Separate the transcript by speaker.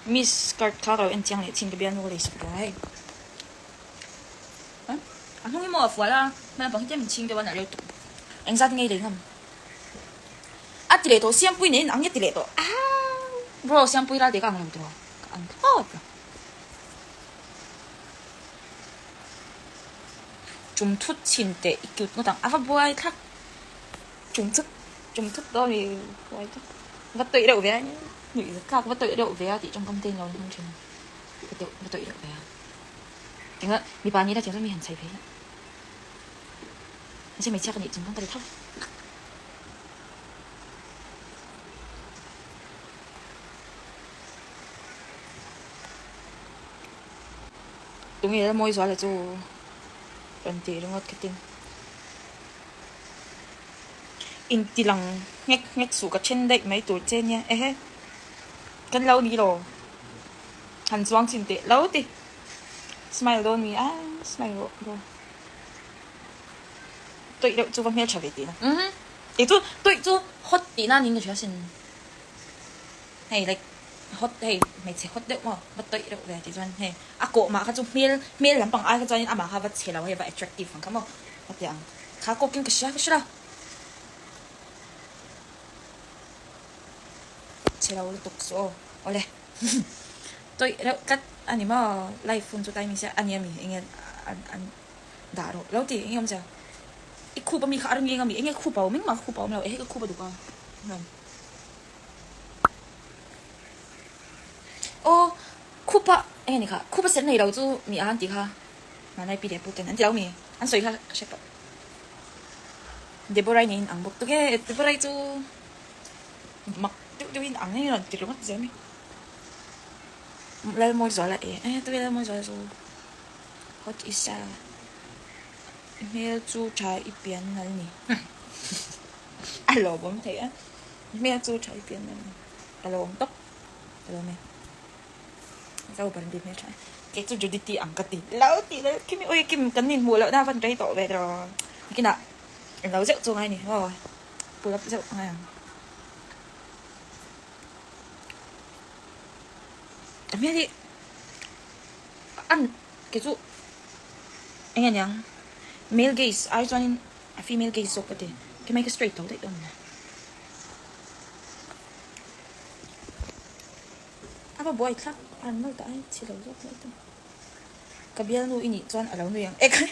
Speaker 1: Miss skirt kha ka lo en chiang leh chin ka bialnu ka lei sak tawh a hei. A hnung hi maw a fual a, hma lampang hi tlem in chhing deuh a nalh reuh tawh. Engzat nge i lei ngam? A ti leh tawh Siampui nen ang nge ti leh tawh ah bro Siampui ral te ka ang lo tawh ka ang thlawt lo. Tum thut chhin teh i cute ngawt ang a va buai thlak tum thut tum thut dawn i buai thlak va tawih reuh ve a nuih zat thlak va tawih reuh ve a tih tawngkam te in lo hmang thin va tawih va tawih reuh ve a tinga mipa ni la tiang chuan mi han chhai phei la mahse hmeichhia ka nih chung khan ka ti tho. Tunge la mawi zuala chu rawn tih ringawt khatin inti lang nghek nghek suh ka then daih mai tur che nia ehe kan lo ni lo han chuang chhin teh lo ti smile dawn mi a smile rawh bro tawih deuh chu va hmeltha ve tihna kei chu tawih chu hot tihna niin ka hria sin hei like hot hei hmeichhe hot deuh maw va tawih deuh ve tih chuan hei a kawh mah kha chu hmel hmel lampang ai kha chuanin amah kha va chhe lo hei va attractive ang kha maw a ti ang kha kawkin ka hria ka hre lo chhe lo lutuk chu aw awle tawih reuh tlat a ni maw live hun chu timing sia a ni ami enge an an dah rawh lo ti enge awmzia i khup ami kha a reng ami enge khup a awm engmah khup a awm lo ehe ka khup a duk a. Aw khupa eng nge ni kha khupa sen nei lo chu mi a an tih kha Manai pi leh pu ten an ti lo mi an sawi kha ka hre pawh Deborah-i nen in ang bawk tuk e Deborah-i chu mak deuh deuh in ang eng rawn ti ringawt zel mai Lalmawizuala e eh tunge Lalmawizuala chu hot isa i hmel chu tha i pian nal ni a lawmawm thei a. Hmel chu tha i pian em ka lo awm tawp ka lo awm e zo ber an ti hmel tha e kei chu Judith-i ang ka ti lo tih leh Kimi ui Kim kan inhmuh loh na van rei tawh ve tawh nikinah eng lo zeuh chu ngai ni aw pull up zeuh ngai ang a hmel hi an kei chu eng nge niang male gaze ai chuanin A female gaze zawk ka ti. Kemai ka straight tho daih dawn nia. A va buai thlak Arnold a ai chhe lo zawk mai ta. Ka bialnu i nih chuan a lo nui ang e khai.